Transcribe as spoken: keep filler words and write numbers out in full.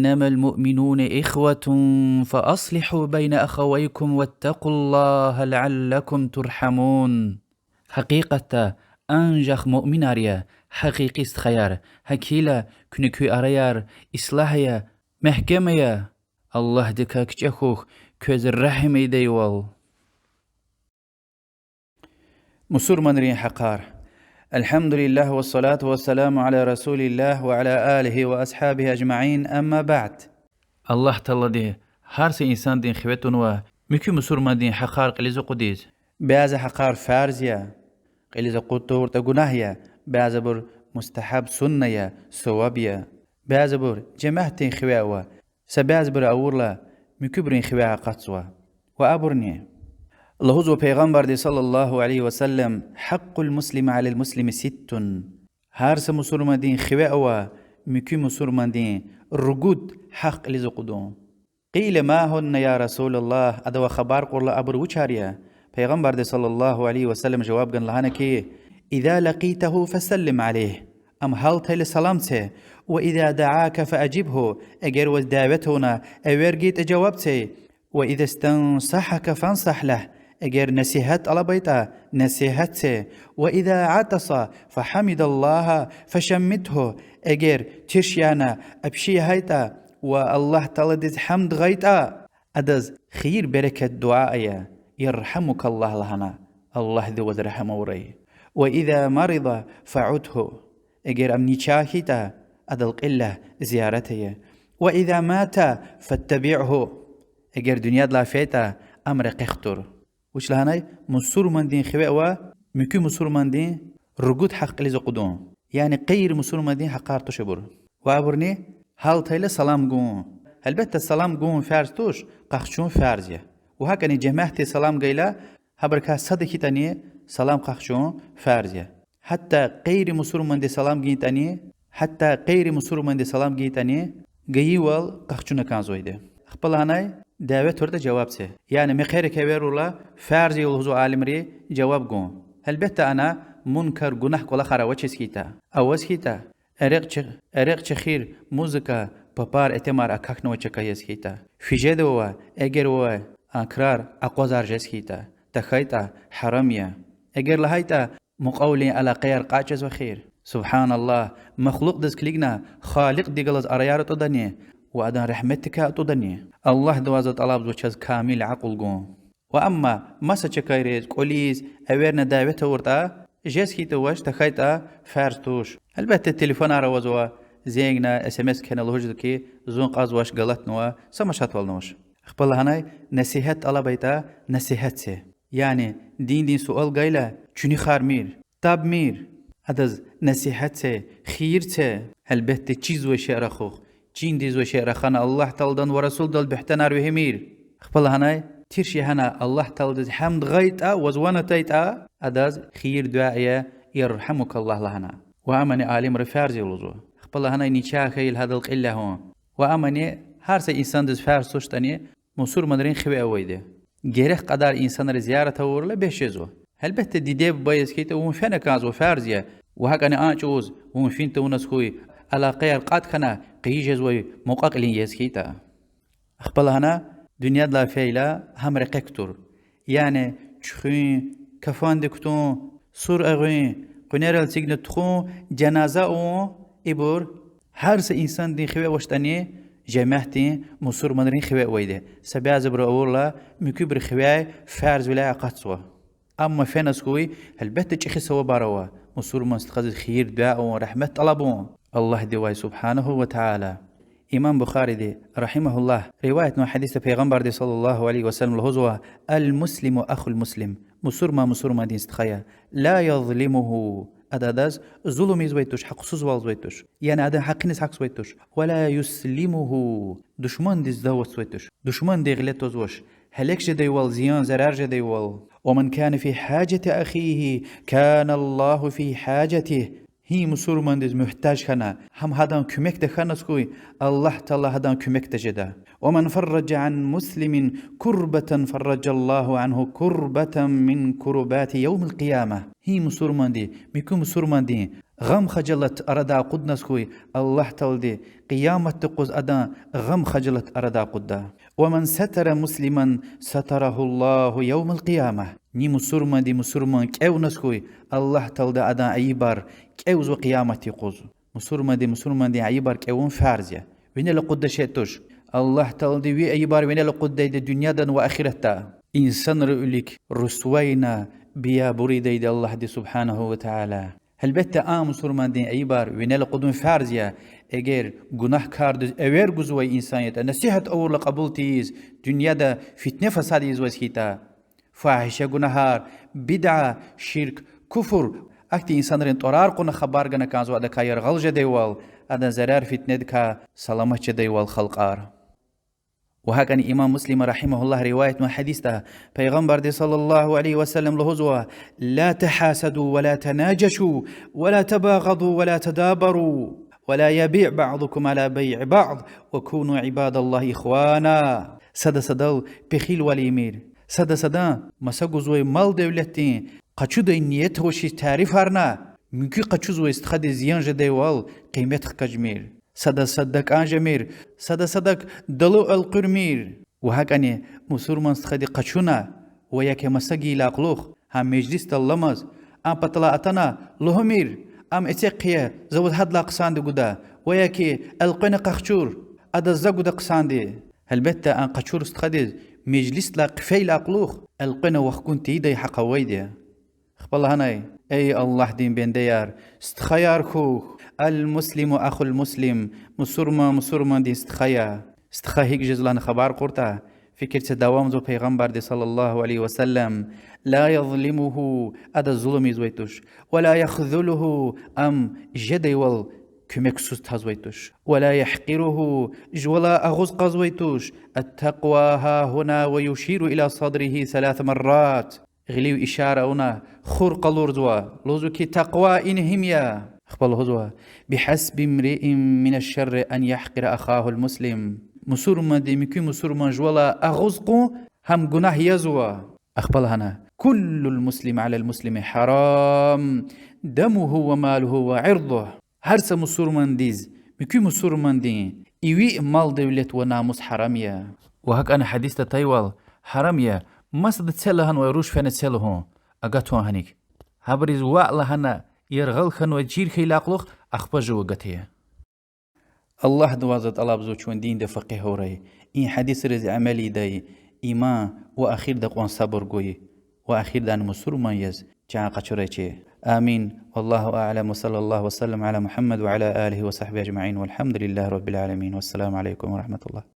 إنما المؤمنون إخوة فأصلحوا بين أخويكم واتقوا الله لعلكم ترحمون. Гьакъикъатда, анжах муъминар я гьакъикъи стхаяр, гьакӀ хьайила куьне куь араяр ислагь ая, мягькем ая. Аллагьдикай кичӀе хьухь, квез регьим ийидайвал. Мусурманрин гьахъар. الحمد لله والصلاة والسلام على رسول الله وعلى آله وأصحابه أجمعين، أما بعد. Аллагь Таалади гьар са инсандин хиве тунва муькуь мусурмандин гьахъар кьилиз акъудиз. Бязи гьахъар фарз я, кьилиз акъуд тавуртӀа гунагь я, бязибур мустагьаб, сунна я, саваб я. Бязибур жемятдин хиве ава, са бязибуру авурла муькуьбурун хиве акъатзава. Ва абурни: лугьузва Пайгъамбарди صلى الله عليه وسلم: حق المسلم على المسلم ست. Гьар са мусурмандин хиве ава муькуь мусурмандин ругуд гьахъ кьилиз акъудун. قيل: ما هن يا رسول الله؟ Адавай хабар кьурла, абур вучар я? Пайгъамбарди صلى الله عليه وسلم жаваб гана лагьана хьи: إذا لقيته فسلم عليه, ам гьалтайла салам це, وإذا دعاك فأجبه, эгер ваз дявет авуна, эвер гайитӀа жаваб це, وإذا استنصحك فانصح له, эгер насигьат тӀалабайтӀа, насигьат це, وإذا عطس فحمد الله فشمته, эгер тиш яна, апши ягьайтӀа ва Аллагь Тааладиз гьамд гъайтӀа, адаз хийир-берекат дуьа ая, يرحمك الله лагьана, Аллагьди ваз регьим авурай. وإذا مرض فعده, эгер ам начагъ хьайитӀа, адал кьилел зиярат ая. وإذا مات فاتبعه, эгер дуьньядилай фейитӀа, ам рекьихъ тур. Вуч лагьанай? Мусурмандин хиве ава муькуь мусурмандин ругуд гьахъ кьилиз акъудун. Яни гъейри мусурмандин гьахъар туш абур. Ва абурни: гьалтайла салам гун. Гьелбетда, салам гун фарз туш, къахчун фарз я. Ва гьакӀни жемятди салам гайила, гьабурукай сада хьайитӀани, салам къахчун фарз я. Гьатта гъейри мусурманди салам гайитӀани, гьатта гъейри мусурманди салам гайитӀани, гайивал къахчуна кӀанзавайди. Ахпа лагьанай: дяве туртӀа жаваб це. Яни мехъерик эверайла, фарз я лугьузва алимри жаваб гун. Гьелбетда, ана мункар, гунагь кӀвалахар авачиз хьайитӀа, аваз хьайитӀа, эрекь чехир, музыка, папар, этемар акахьнавай чка яз хьайитӀа, физ жеда вавай, эгер вавай а крар, акъвазар жез хьайитӀа, тахьайтӀа, гьарам я. Эгер лагьайтӀа, мукьвавилин алакъаяр кьатӀ жезва эхир. Субгьаналлагь, махлукьдиз килигна Халикьди галаз араяр атӀудани ва адан рагьметдикай атӀудани? Аллагьдивай за тӀалабзава чаз камил акьул гун. Ва амма маса чкайриз, кӀвализ эверна дяве тавуртӀа, жез хьайитӀа вач, тахьайтӀа, фарз туш. Гьелбетда, телефонар авазва, зенгна, СМС кхьена лугьуз жеда хьи, зун кьазвач, галатнава, са машатвални авач. Ахпа лагьанай: насигьат тӀалабайтӀа, насигьат це. Яни диндин суал гайила, чуьнуьхармир, табмир, адаз насигьат це, хийир це. Гьелбетда, чизвай шей рахух, чиндизвай шей рахана Аллагь Тааладан ва Расулдал буьгьтенар вегьимир. Ахпа лагьанай: тирш ягьана Аллагь Тааладиз гьамд гъайтӀа, ваз ван атайтӀа, адаз хийир-дуьа ая, يرحمك الله лагьана. Ва амани алимри фарз я лугьузва. Ахпа лагьанай: начагъ хьайила гьадал кьилел лягьун. Ва амани гьар са инсандиз фарз туштӀани, мусурманрин хиве авайди. Герек кьадар инсанриз зиярат авурла бес жезва. Гьелбетда, диде-буба яз хьайитӀа, вун фена кӀанзава, фарз я. Ва гьакӀни а чӀавуз вун фин тавуназ хьуй, алакъаяр кьатӀ хьана, къайи жезвай мукьва-кьилин яз хьайитӀа. Ахпа лагьана: дуьньядилай фейила, гьам рекьихъ тур. Яни чуьхуьн, кафанди кутун, сур эгъуьн, къуьнерал эцигна тухун, жаназа авун, ибур гьар са инсандин хиве авачтӀани, жемятдин, мусурманрин хиве авайди. Са бязибуру авурла, муькуьбуру хивяй фарзвиляй акъатзава. Амма феназ хьуй, гьелбетда, чӀехи савабар ава, мусурман стхадиз хийир-дуьа авун, рагьмет тӀалабун Аллагьдивай, سبحانه وتعالى. Имам Бухариди, رحمه الله, риваятнавай гьадисда Пайгъамбарди صلى الله عليه وسلم лугьузва: المسلم أخو المسلم, мусурман мусурмандин стха я, لا يظلمه, ада адаз зулум ийизвай туш, гьахъсузвалзавай туш, яни адан гьакъиниз гьахьзавай туш, ولا يسلمه, душмандиз дав вацзавай туш, душмандин гъиле твазвач, гьелек жедайвал, зиян-зарар жедайвал. ومن كان في حاجة أخيه كان الله في حاجته. Гьи мусурмандиз муьгьтеж хьана, гьам гьадан куьмекда хьаназ хьуй, Аллагь Таала гьадан куьмекда жеда. ومن فرج عن مسلم كربة فرج الله عنه كربة من كربات يوم القيامة. Гьи мусурманди муькуь мусурмандин Гъам-хажалат арадай акъудназ хьуй, Аллагь Таалади Къияматдин юкъуз адан гъам-хажалат арадай акъудда. ومن ستر مسلما ستره الله يوم القيامة. Ни мусурманди мусурман кӀевназ хьуй, Аллагь Таалади адан айибар кӀевзава Къияматдин юкъуз. Мусурманди мусурмандин айибар кӀевун фарз я. Винел акъуддай шей туш. Аллагь Таалади ви айибар винел акъуддайди дуьньядани ва ахиратда. Инсанри вилик русвайна биябур ийидайди Аллагьди سبحانه وتعالى. Гьелбетда, а мусурмандин айибар винел акъудун фарз я, эгер гунагь кардиз эвер гузвай инсан ятӀа, насигьат авурла кьабул тийиз, дуьньяда фитне-фасад ийизваз хьайитӀа, фагьиша гунагьар, бидгӀа, ширк, куфр, ахьтин инсанрин тӀварар кьуна хабар гана кӀанзава адакай яргъал жедайвал, адан зарар-фитнедикай саламат жедайвал халкьар. Ва гьакӀни имам Муслима رحمه الله риваятнавай гьадисда Пайгъамбарди صلى الله عليه وسلم лугьузва: لا تحاسدوا ولا تناجشوا ولا تباغضوا ولا تدابروا ولا يبيع بعضكم على بيع بعض وكونوا عباد الله إخوانا. Сада садал пехилвал ийимир. Сада садан маса гузвай мал-девлетдин къачудай ният авачиз тарифарна, муькуь къачузвай стхадиз зиян жедайвал къимет хкажмир. Сада садаз кӀан жемир, сада садак далу элкъуьрмир. Ва гьакӀни мусурман стхади къачуна ва я ки маса гайидалай кьулухъ гьа межлисдал аламаз, ам паталай атана лугьумир, ам эциг хъия, за ваз гьадалай хъсанди гуда, ва я ки элкъвена къахчур, адаз за гуда хъсанди. Гьелбетда, а къачур стхадиз межлисдилай хъфейдалай кьулухъ элкъвена вахкун тийидай гьахъ авайди я. Ахпа лагьанай: эй Аллагьдин бендеяр, стхаяр хьухь, المسلم أخو المسلم, мусурман мусурмандин стха я. Стха гьикӀ жезва лагьана хабар кьуртӀа, фикир це, давамзава Пайгъамбарди صلى الله عليه وسلم: لا يظلمه, адаз зулум ийизвай туш, ولا يخذله, ам жедайвал куьмексуз тазвай туш, ولا يحقره, жувалай агъуз кьазвай туш. التقوى هاهنا ويشير إلى صدره ثلاث مرات. Гъилив ишара авуна хур къалурзава, лугьузва хьи, такъва ина гьим я. Ахпа лугьузва: بحسب امرئ من الشر أن يحقر أخاه المسلم. Мусурманди муькуь мусурман жувалай агъуз кьун гьам гунагь язва. Ахпа лагьана: كل المسلم على المسلم حرام دمه وماله وعرضه. Гьар са мусурмандиз муькуь мусурмандин иви, мал-девлет ва намус гьарам я. Ва гьакӀни гьадисда атайвал, гьарам я масадаз це лагьанвай руш фена це лугьун, агатун гьаник. Гьабуруз ваъ лагьана яргъал хьанвай чир хьайидалай кьулухъ ахпа жув агатая. Аллагьдивай за тӀалабзава чун динда факъигь авурай, и гьадисриз амал ийидай, иман ва ахирда кьван сабур гуй, ва ахирдани мусурман яз чан къачурай чи. آمين. والله أعلم، وصلى الله وسلم على محمد وعلى آله وصحبه أجمعين، والحمد لله رب العالمين، والسلام عليكم ورحمة الله.